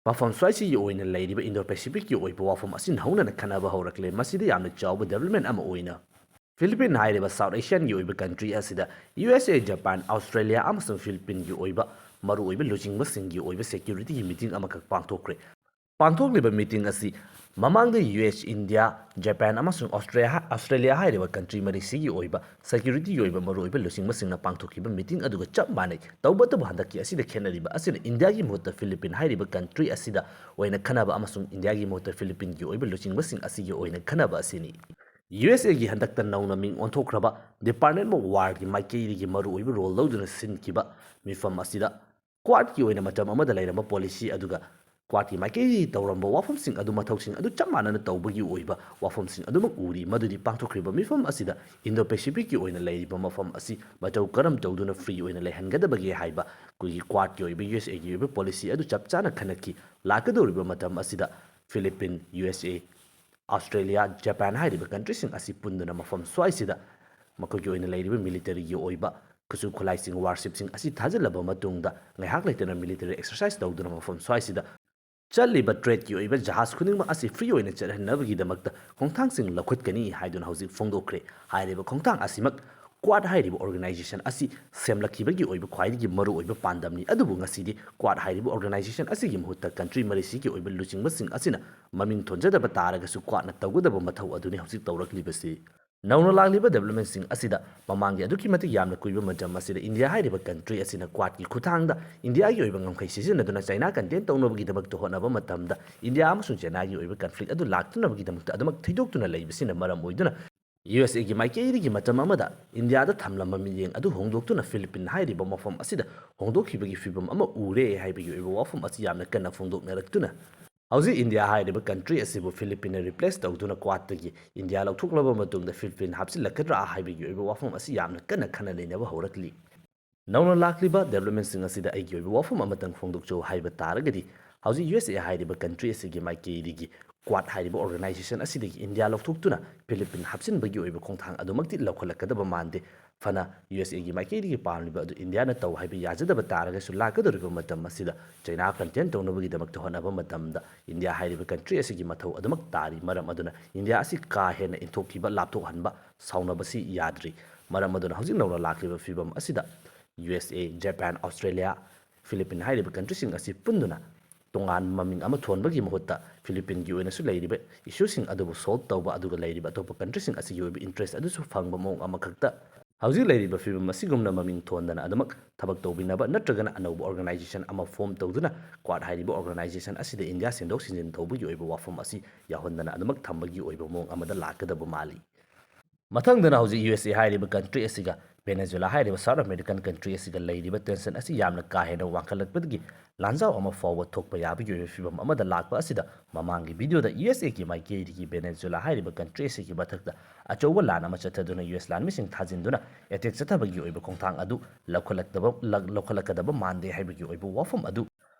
ꯃꯐꯝ ꯁ꯭ꯋꯥꯏꯁꯤꯒꯤ ꯑꯣꯏꯅ ꯂꯩꯔꯤꯕ ꯏꯟꯗꯣ ꯄꯦꯁꯤꯐꯤꯛꯀꯤ ꯑꯣꯏꯕ ꯋꯥꯐꯝ ꯑꯁꯤ ꯅꯧꯅꯅ ꯈꯟꯅꯕ ꯍꯧꯔꯛꯂꯦ꯫ ꯃꯁꯤꯗ ꯌꯥꯝꯅ ꯆꯥꯎꯕ ꯗꯦꯕꯂꯞꯃꯦꯟ ꯑꯃ ꯑꯣꯏꯅ, ꯐꯤꯂꯤꯄꯤꯟ ꯍꯥꯏꯔꯤꯕ ꯁꯥꯎꯠ ꯑꯦꯁꯤꯌꯥꯟꯒꯤ ꯑꯣꯏꯕ ꯀꯟꯇ꯭ꯔꯤ ꯑꯁꯤꯗ ꯌꯨ ꯑꯦꯁ ꯑꯦ, ꯖꯄꯥꯟ, ꯑꯣꯁꯇ꯭ꯔꯦꯂꯤꯌꯥ ꯑꯃꯁꯨꯡ ꯐꯤꯂꯤꯄꯤꯟꯒꯤ ꯑꯣꯏꯕ ꯃꯔꯨꯑꯣꯏꯕ ꯂꯨꯆꯤꯡꯕꯁꯤꯡꯒꯤ ꯑꯣꯏꯕ ꯁꯦꯀ꯭ꯌꯨꯔꯤꯇꯤꯒꯤ ꯃꯤꯇꯤꯡ ꯑꯃꯈꯛ ꯄꯥꯡꯊꯣꯛꯈ꯭ꯔꯦ꯫ ꯄꯥꯡꯊꯣꯛꯂꯤꯕ ꯃꯤꯇꯤꯡ ꯑꯁꯤ ꯃꯃꯥꯡꯗ ꯌꯨ ꯑꯦꯁ, ꯏꯟꯗꯤꯌꯥ, ꯖꯄꯥꯟ ꯑꯃꯁꯨꯡ ꯑꯣꯁꯇ꯭ꯔꯦꯂꯤꯌꯥ, ꯑꯣꯁꯇ꯭ꯔꯦꯂꯤꯌꯥ ꯍꯥꯏꯔꯤꯕ ꯀꯟꯇ꯭ꯔꯤ ꯃꯔꯤꯁꯤꯒꯤ ꯑꯣꯏꯕ ꯁꯦꯀ꯭ꯌꯨꯔꯤꯇꯤꯒꯤ ꯑꯣꯏꯕ ꯃꯔꯨꯑꯣꯏꯕ ꯂꯨꯆꯤꯡꯕꯁꯤꯡꯅ ꯄꯥꯡꯊꯣꯛꯈꯤꯕ ꯃꯤꯇꯤꯡ ꯑꯗꯨꯒ ꯆꯞ ꯃꯥꯟꯅꯩ꯫ ꯇꯧꯕꯇꯕꯨ ꯍꯟꯗꯛꯀꯤ ꯑꯁꯤꯗ ꯈꯦꯠꯅꯔꯤꯕ ꯑꯁꯤꯅ ꯏꯟꯗꯤꯌꯥꯒꯤ ꯃꯍꯨꯠꯇ ꯐꯤꯂꯤꯄꯤꯟ ꯍꯥꯏꯔꯤꯕ ꯀꯟꯇ꯭ꯔꯤ ꯑꯁꯤꯗ ꯑꯣꯏꯅ ꯈꯟꯅꯕ ꯑꯃꯁꯨꯡ ꯏꯟꯗꯤꯌꯥꯒꯤ ꯃꯍꯨꯠꯇ ꯐꯤꯂꯤꯄꯤꯟꯒꯤ ꯑꯣꯏꯕ ꯂꯨꯆꯤꯡꯕꯁꯤꯡ ꯑꯁꯤꯒꯤ ꯑꯣꯏꯅ ꯈꯟꯅꯕ ꯑꯁꯤꯅꯤ꯫ ꯌꯨ ꯑꯦꯁ ꯑꯦꯒꯤ ꯍꯟꯗꯛꯇ ꯅꯧꯅ ꯃꯤꯡ ꯑꯣꯟꯊꯣꯛꯈ꯭ꯔꯕ Department of Warꯒꯤ ꯃꯥꯏꯀꯩꯗꯒꯤ ꯃꯔꯨꯑꯣꯏꯕ ꯔꯣꯜ ꯂꯧꯗꯨꯅ ꯁꯤꯟꯈꯤꯕ ꯃꯤꯐꯝ ꯑꯁꯤꯗ ꯀ꯭ꯋꯥꯠꯀꯤ ꯑꯣꯏꯅ ꯃꯇꯝ ꯑꯃꯗ ꯂꯩꯔꯝꯕ ꯄꯣꯂꯤꯁꯤ ꯑꯗꯨꯒ ꯀ꯭ꯋꯥꯠꯀꯤ ꯃꯥꯏꯀꯩꯗꯒꯤ ꯇꯧꯔꯝꯕ ꯋꯥꯐꯝꯁꯤꯡ ꯑꯗꯨ, ꯃꯊꯧꯁꯤꯡ ꯑꯗꯨ ꯆꯞ ꯃꯥꯟꯅꯅ ꯇꯧꯕꯒꯤ ꯑꯣꯏꯕ ꯋꯥꯐꯝꯁꯤꯡ ꯑꯗꯨꯃꯛ ꯎꯔꯤ꯫ ꯃꯗꯨꯗꯤ ꯄꯥꯡꯊꯣꯛꯈ꯭ꯔꯤꯕ ꯃꯤꯐꯝ ꯑꯁꯤꯗ ꯏꯟꯗꯣ ꯄꯦꯁꯤꯐꯤꯛꯀꯤ ꯑꯣꯏꯅ ꯂꯩꯔꯤꯕ ꯃꯐꯝ ꯑꯁꯤ ꯃꯇꯧ ꯀꯔꯝ ꯇꯧꯗꯨꯅ ꯐ꯭ꯔꯤ ꯑꯣꯏꯅ ꯂꯩꯍꯟꯒꯗꯕꯒꯦ ꯍꯥꯏꯕ ꯑꯩꯈꯣꯏꯒꯤ ꯀ꯭ꯋꯥꯠꯀꯤ ꯑꯣꯏꯕ ꯌꯨ ꯑꯦꯁ ꯑꯦꯒꯤ ꯑꯣꯏꯕ ꯄꯣꯂꯤꯁꯤ ꯑꯗꯨ ꯆꯞ ꯆꯥꯅ ꯈꯟꯅꯈꯤ꯫ ꯂꯥꯛꯀꯗꯧꯔꯤꯕ ꯃꯇꯝ ꯑꯁꯤꯗ ꯐꯤꯂꯤꯄꯤꯟ, ꯌꯨ ꯑꯦꯁ ꯑꯦ, ꯑꯣꯁꯇ꯭ꯔꯦꯂꯤꯌꯥ, ꯖꯄꯥꯟ ꯍꯥꯏꯔꯤꯕ ꯀꯟꯇ꯭ꯔꯤꯁꯤꯡ ꯑꯁꯤ ꯄꯨꯟꯗꯨꯅ ꯃꯐꯝ ꯁ꯭ꯋꯥꯏꯁꯤꯗ ꯃꯈꯣꯏꯒꯤ ꯑꯣꯏꯅ ꯂꯩꯔꯤꯕ ꯃꯤꯂꯤꯇꯔꯤꯒꯤ ꯑꯣꯏꯕ ꯈꯨꯠꯁꯨ ꯈꯨꯠꯂꯥꯏꯁꯤꯡ, ꯋꯥꯔꯁꯤꯞꯁꯤꯡ ꯑꯁꯤ ꯊꯥꯖꯤꯜꯂꯕ ꯃꯇꯨꯡꯗ ꯉꯥꯏꯍꯥꯛ ꯂꯩꯇꯅ ꯃꯤꯂꯤꯇꯔꯤ ꯑꯦꯛꯁꯔꯁꯥꯏꯁ ꯇꯧꯗꯨꯅ ꯃꯐꯝ ꯁ꯭ꯋꯥꯏꯁꯤꯗ ꯆꯠꯂꯤꯕ ꯇ꯭ꯔꯦꯗꯀꯤ ꯑꯣꯏꯕ ꯖꯍꯥꯖ ꯈꯨꯗꯤꯡꯃꯛ ꯑꯁꯤ ꯐ꯭ꯔꯤ ꯑꯣꯏꯅ ꯆꯠꯍꯟꯅꯕꯒꯤꯗꯃꯛꯇ ꯈꯣꯡꯊꯥꯡꯁꯤꯡ ꯂꯧꯈꯠꯀꯅꯤ ꯍꯥꯏꯗꯨꯅ ꯍꯧꯖꯤꯛ ꯐꯣꯡꯗꯣꯛꯈ꯭ꯔꯦ꯫ ꯍꯥꯏꯔꯤꯕ ꯈꯣꯡꯊꯥꯡ ꯑꯁꯤꯃꯛ ꯀ꯭ꯋꯥꯠ ꯍꯥꯏꯔꯤꯕ ꯑꯣꯔꯒꯅꯥꯏꯖꯦꯁꯟ ꯑꯁꯤ ꯁꯦꯝꯂꯛꯈꯤꯕꯒꯤ ꯑꯣꯏꯕ ꯈ꯭ꯋꯥꯏꯗꯒꯤ ꯃꯔꯨꯑꯣꯏꯕ ꯄꯥꯟꯗꯝꯅꯤ꯫ ꯑꯗꯨꯕꯨ ꯉꯁꯤꯗꯤ ꯀ꯭ꯋꯥꯠ ꯍꯥꯏꯔꯤꯕ ꯑꯣꯔꯒꯅꯥꯏꯖꯦꯁꯟ ꯑꯁꯤꯒꯤ ꯃꯍꯨꯠꯇ ꯀꯟꯇ꯭ꯔꯤ ꯃꯔꯤꯁꯤꯒꯤ ꯑꯣꯏꯕ ꯂꯨꯆꯤꯡꯕꯁꯤꯡ ꯑꯁꯤꯅ ꯃꯃꯤꯡ ꯊꯣꯟꯖꯗꯕ ꯇꯥꯔꯒꯁꯨ ꯀ꯭ꯋꯥꯠꯅ ꯇꯧꯒꯗꯕ ꯃꯊꯧ ꯑꯗꯨꯅꯤ ꯍꯧꯖꯤꯛ ꯇꯧꯔꯛꯂꯤꯕꯁꯤ꯫ ꯅꯧꯅ ꯂꯥꯛꯂꯤꯕ ꯗꯦꯕꯂꯞꯃꯦꯟꯁꯤꯡ ꯑꯁꯤꯗ ꯃꯃꯥꯡꯒꯤ ꯑꯗꯨꯛꯀꯤ ꯃꯇꯤꯛ ꯌꯥꯝꯅ ꯀꯨꯏꯕ ꯃꯇꯝ ꯑꯁꯤꯗ ꯏꯟꯗꯤꯌꯥ ꯍꯥꯏꯔꯤꯕ ꯀꯟꯇ꯭ꯔꯤ ꯑꯁꯤꯅ ꯀ꯭ꯋꯥꯠꯀꯤ ꯈꯨꯠꯊꯥꯡꯗ ꯏꯟꯗꯤꯌꯥꯒꯤ ꯑꯣꯏꯕ ꯉꯝꯈꯩ ꯁꯤꯖꯤꯟꯅꯗꯨꯅ ꯆꯥꯏꯅꯥ ꯀꯟꯇꯦꯟ ꯇꯧꯅꯕꯒꯤꯗꯃꯛꯇ ꯍꯣꯠꯅꯕ ꯃꯇꯝꯗ ꯏꯟꯗꯤꯌꯥ ꯑꯃꯁꯨꯡ ꯆꯥꯏꯅꯥꯒꯤ ꯑꯣꯏꯕ ꯀꯟꯐ꯭ꯂꯤꯛ ꯑꯗꯨ ꯂꯥꯛꯇꯅꯕꯒꯤꯗꯃꯛꯇ ꯑꯗꯨꯃꯛ ꯊꯩꯗꯣꯛꯇꯨꯅ ꯂꯩꯕꯁꯤꯅ ꯃꯔꯝ ꯑꯣꯏꯗꯨꯅ ꯌꯨ ꯑꯦꯁ ꯑꯦꯒꯤ ꯃꯥꯏꯀꯩꯗꯒꯤ ꯃꯇꯝ ꯑꯃꯗ ꯏꯟꯗꯤꯌꯥꯗ ꯊꯝꯂꯝꯕ ꯃꯤꯠꯌꯦꯡ ꯑꯗꯨ ꯍꯣꯡꯗꯣꯛꯇꯨꯅ ꯐꯤꯂꯤꯄꯤꯟ ꯍꯥꯏꯔꯤꯕ ꯃꯐꯝ ꯑꯁꯤꯗ ꯍꯣꯡꯗꯣꯛꯈꯤꯕꯒꯤ ꯐꯤꯕꯝ ꯑꯃ ꯎꯔꯦ ꯍꯥꯏꯕꯒꯤ ꯑꯣꯏꯕ ꯋꯥꯐꯝ ꯑꯁꯤ ꯌꯥꯝꯅ ꯀꯟꯅ ꯐꯣꯡꯗꯣꯛꯅꯔꯛꯇꯨꯅ ꯍꯧꯖꯤꯛ ꯏꯟꯗꯤꯌꯥ ꯍꯥꯏꯔꯤꯕ ꯀꯟꯇ꯭ꯔꯤ ꯑꯁꯤꯕꯨ ꯐꯤꯂꯤꯄꯤꯟꯅ ꯔꯤꯄ꯭ꯂꯦꯁ ꯇꯧꯗꯨꯅ ꯀ꯭ꯋꯥꯠꯇꯒꯤ ꯏꯟꯗꯤꯌꯥ ꯂꯧꯊꯣꯛꯂꯕ ꯃꯇꯨꯡꯗ ꯐꯤꯂꯤꯄꯤꯟ ꯍꯥꯞꯆꯤꯜꯂꯛꯀꯗ꯭ꯔꯥ ꯍꯥꯏꯕꯒꯤ ꯑꯣꯏꯕ ꯋꯥꯐꯝ ꯑꯁꯤ ꯌꯥꯝꯅ ꯀꯟꯅ ꯈꯟꯅ ꯅꯩꯅꯕ ꯍꯧꯔꯛꯂꯤ꯫ ꯅꯧꯅ ꯂꯥꯛꯂꯤꯕ ꯗꯦꯕꯂꯞꯃꯦꯟꯁꯤꯡ ꯑꯁꯤꯗ ꯑꯩꯒꯤ ꯑꯣꯏꯕ ꯋꯥꯐꯝ ꯑꯃꯇꯪ ꯐꯣꯡꯗꯣꯛꯆꯧ ꯍꯥꯏꯕ ꯇꯥꯔꯒꯗꯤ, ꯍꯧꯖꯤꯛ ꯌꯨ ꯑꯦꯁ ꯑꯦ ꯍꯥꯏꯔꯤꯕ ꯀꯟꯇ꯭ꯔꯤ ꯑꯁꯤꯒꯤ ꯃꯥꯏꯀꯩꯗꯒꯤ ꯀ꯭ꯋꯥꯠ ꯍꯥꯏꯔꯤꯕ ꯑꯣꯔꯒꯅꯥꯏꯖꯦꯁꯟ ꯑꯁꯤꯗꯒꯤ ꯏꯟꯗꯤꯌꯥ ꯂꯧꯊꯣꯛꯇꯨꯅ ꯐꯤꯂꯤꯄꯤꯟ ꯍꯥꯞꯆꯤꯟꯕꯒꯤ ꯑꯣꯏꯕ ꯈꯣꯡꯊꯥꯡ ꯑꯗꯨꯃꯛꯇꯤ ꯂꯧꯈꯠꯂꯛꯀꯗꯕ ꯃꯥꯟꯗꯦ꯫ ꯐꯅ ꯌꯨ ꯑꯦꯁ ꯑꯦꯒꯤ ꯃꯥꯏꯀꯩꯗꯒꯤ ꯄꯥꯝꯂꯤꯕ ꯑꯗꯨ ꯏꯟꯗꯤꯌꯥꯅ ꯇꯧ ꯍꯥꯏꯕ ꯌꯥꯖꯗꯕ ꯇꯥꯔꯒꯁꯨ, ꯂꯥꯛꯀꯗꯧꯔꯤꯕ ꯃꯇꯝ ꯑꯁꯤꯗ ꯆꯩꯅꯥ ꯀꯟꯇꯦꯟ ꯇꯧꯅꯕꯒꯤꯗꯃꯛꯇ ꯍꯣꯠꯅꯕ ꯃꯇꯝꯗ ꯏꯟꯗꯤꯌꯥ ꯍꯥꯏꯔꯤꯕ ꯀꯟꯇ꯭ꯔꯤ ꯑꯁꯤꯒꯤ ꯃꯊꯧ ꯑꯗꯨꯃꯛ ꯇꯥꯔꯤ꯫ ꯃꯔꯝ ꯑꯗꯨꯅ ꯏꯟꯗꯤꯌꯥ ꯑꯁꯤ ꯀꯥ ꯍꯦꯟꯅ ꯏꯟꯊꯣꯛꯈꯤꯕ, ꯂꯥꯞꯊꯣꯛꯍꯟꯕ, ꯁꯥꯎꯅꯕꯁꯤ ꯌꯥꯗ꯭ꯔꯤ꯫ ꯃꯔꯝ ꯑꯗꯨꯅ ꯍꯧꯖꯤꯛ ꯅꯧꯅ ꯂꯥꯛꯂꯤꯕ ꯐꯤꯕꯝ ꯑꯁꯤꯗ ꯌꯨ ꯑꯦꯁ ꯑꯦ, ꯖꯄꯥꯟ, ꯑꯣꯁꯇ꯭ꯔꯦꯂꯤꯌꯥ, ꯐꯤꯂꯤꯄꯤꯟ ꯍꯥꯏꯔꯤꯕ ꯀꯟꯇ꯭ꯔꯤꯁꯤꯡ ꯑꯁꯤ ꯄꯨꯟꯗꯨꯅ ꯇꯣꯉꯥꯟꯕ ꯃꯃꯤꯡ ꯑꯃ ꯊꯣꯟꯕꯒꯤ ꯃꯍꯨꯠꯇ ꯐꯤꯂꯤꯄꯤꯟꯒꯤ ꯑꯣꯏꯅꯁꯨ ꯂꯩꯔꯤꯕ ꯏꯁꯨꯁꯤꯡ ꯑꯗꯨꯕꯨ ꯁꯣꯜꯕ ꯇꯧꯕ, ꯑꯗꯨꯒ ꯂꯩꯔꯤꯕ ꯑꯇꯣꯞꯄ ꯀꯟꯇ꯭ꯔꯤꯁꯤꯡ ꯑꯁꯤꯒꯤ ꯑꯣꯏꯕ ꯏꯟꯇꯔꯦꯁ ꯑꯗꯨꯁꯨ ꯐꯪꯕ ꯃꯑꯣꯡ ꯑꯃꯈꯛꯇ ꯍꯧꯖꯤꯛ ꯂꯩꯔꯤꯕ ꯐꯤꯕꯝ ꯑꯁꯤꯒꯨꯝꯅ ꯃꯃꯤꯡ ꯊꯣꯟꯗꯅ ꯑꯗꯨꯃꯛ ꯊꯕꯛ ꯇꯧꯕꯤꯅꯕ ꯅꯠꯇ꯭ꯔꯒꯅ ꯑꯅꯧꯕ ꯑꯣꯔꯒꯅꯥꯏꯖꯦꯁꯟ ꯑꯃ ꯐꯣꯝ ꯇꯧꯗꯨꯅ ꯀ꯭ꯋꯥꯠ ꯍꯥꯏꯔꯤꯕ ꯑꯣꯔꯒꯅꯥꯏꯖꯦꯁꯟ ꯑꯁꯤꯗ ꯏꯟꯗꯤꯌꯥ ꯁꯦꯟꯗꯣꯛ ꯁꯦꯟꯖꯤꯟ ꯇꯧꯕꯒꯤ ꯑꯣꯏꯕ ꯋꯥꯐꯝ ꯑꯁꯤ ꯌꯥꯎꯍꯟꯗꯅ ꯑꯗꯨꯃꯛ ꯊꯝꯕꯒꯤ ꯑꯣꯏꯕ ꯃꯑꯣꯡ ꯑꯃꯗ ꯂꯥꯛꯀꯗꯕ ꯃꯥꯜꯂꯤ꯫ ꯃꯊꯪꯗꯅ ꯍꯧꯖꯤꯛ ꯌꯨ ꯑꯦꯁ ꯑꯦ ꯍꯥꯏꯔꯤꯕ ꯀꯟꯇ꯭ꯔꯤ ꯑꯁꯤꯒ ꯚꯦꯅꯦꯖꯨꯂꯥ ꯍꯥꯏꯔꯤꯕ ꯁꯥꯎꯠ ꯑꯃꯦꯔꯤꯀꯟ ꯀꯟꯇ꯭ꯔꯤ ꯑꯁꯤꯒ ꯂꯩꯔꯤꯕ ꯇꯦꯟꯁꯟ ꯑꯁꯤ ꯌꯥꯝꯅ ꯀꯥ ꯍꯦꯟꯅ ꯋꯥꯡꯈꯠꯂꯛꯄꯗꯒꯤ ꯂꯥꯟꯖꯥꯎ ꯑꯃ ꯐꯥꯎꯕ ꯊꯣꯛꯄ ꯌꯥꯕꯒꯤ ꯑꯣꯏꯕ ꯐꯤꯕꯝ ꯑꯃꯗ ꯂꯥꯛꯄ ꯑꯁꯤꯗ ꯃꯃꯥꯡꯒꯤ ꯚꯤꯗꯤꯑꯣꯗ ꯌꯨ ꯑꯦꯁ ꯑꯦꯒꯤ ꯃꯥꯏꯀꯩꯗꯒꯤ ꯚꯦꯅꯦꯖꯨꯂꯥ ꯍꯥꯏꯔꯤꯕ ꯀꯟꯇ꯭ꯔꯤ ꯑꯁꯤꯒꯤ ꯃꯊꯛꯇ ꯑꯆꯧꯕ ꯂꯥꯟ ꯑꯃ ꯆꯠꯊꯗꯨꯅ ꯌꯨ ꯑꯦꯁ ꯂꯥꯟꯃꯤꯁꯤꯡ ꯊꯥꯖꯤꯟꯗꯨꯅ ꯑꯦꯇꯦꯛ ꯆꯠꯊꯕꯒꯤ ꯑꯣꯏꯕ ꯈꯣꯡꯊꯥꯡ ꯑꯗꯨ ꯂꯧꯈꯠꯂꯛꯇꯕ ꯂꯧꯈꯠꯂꯛꯀꯗꯕ ꯃꯥꯟꯗꯦ ꯍꯥꯏꯕꯒꯤ ꯑꯣꯏꯕ ꯋꯥꯐꯝ ꯑꯗꯨ